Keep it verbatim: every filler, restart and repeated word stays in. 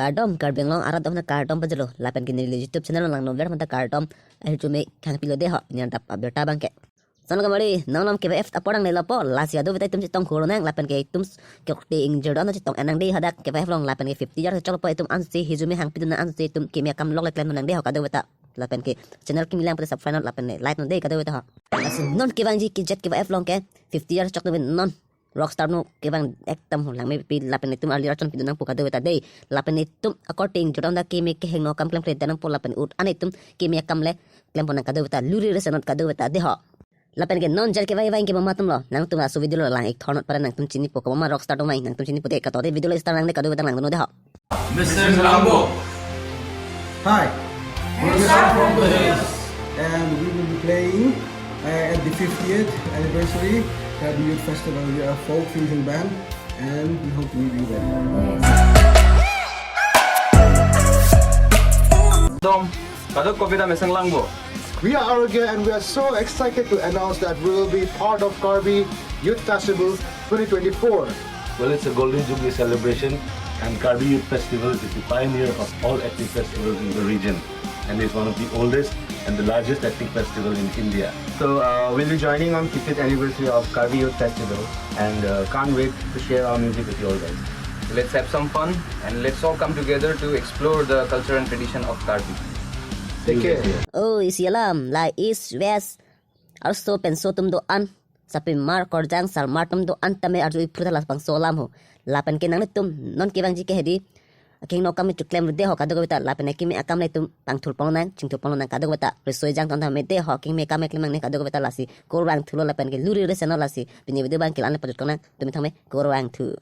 Kardom, Karbi Anglong arat dom na kardom pajirlo, lapen ke neli YouTube channel langno ver mata kardom ahirjume khang pilo dei ho, neli adap abirta abang ke. Son kamari, non non K Y F apor nangle lapo, lasi kadokave ta itum chetong khoro nang, lapen ke itum kok te ingjir don chetong enang dei hadak K Y F along, lapen ke fifty years chokpo itum ansi hirjume hang pidun ansi itum keme akam lok le klem nang dei ho kadokave ta. Lapen ke channel kimi lang pute subscribe non, lapen ke like non dei kadokave ta ho. Lasi non kevangji ke Jet K Y F along ke fifty years chok non rockstar no kevang ekdom ho langmepi, lapen itum arli archon pidun nangpo kadokave ta dei. Lapen itum akorte ingjir don ta keme kehingno akam klemkle nangpo, lapen ut an itum keme akam le klempo nang kadokave ta, luri rese non kadokave ta dei ho. Lapen ke non Jet K Y F vang ke mama atum lo, nangtum laso video lo lang ik thornot pare nangtum chinipo, komat ma rockstar atum vang nangtum chinipo dei, katote video lo start nangne kadokave ta langdun non dei ho. Mister Langbo. Hi. We're Sam from the Hills. And we will be playing uh, at the fiftieth anniversary Karbi Youth Festival. We are a folk fusion band and we hope to meet you there. Dom, kadokave ta Mister Langbo. We are Arogya and we are so excited to announce that we will be part of Karbi Youth Festival twenty twenty-four. Well, it's a Golden Jubilee celebration, and Karbi Youth Festival is the pioneer of all ethnic festivals in the region, and is one of the oldest and the largest ethnic festival in India. So, uh, we'll be joining on fiftieth anniversary of Karbi Youth Festival, and uh, can't wait to share our music with you all guys. Let's have some fun, and let's all come together to explore the culture and tradition of Karbi. Take care. Oh, isi alam, la East West arloso penso atum do-an, sapimar korjang salmar atum do-an tame arju-i phru ta labangso alam ho. Lapen ke nanglitum non kevangji ke hedi akehingno akam choklem dei ho kadokave ta, lapen akeme akam le itum pangthur pon nang, chingthur pon nang kadokave ta, risoi jang ton tame dei ho, keme akam klem nangne kadokave ta, lasi kurvangthu lo, lapen ke luri rese non, lasi pini video abang ke la-an le pajut kok nang, tumi thangme kurvangthu.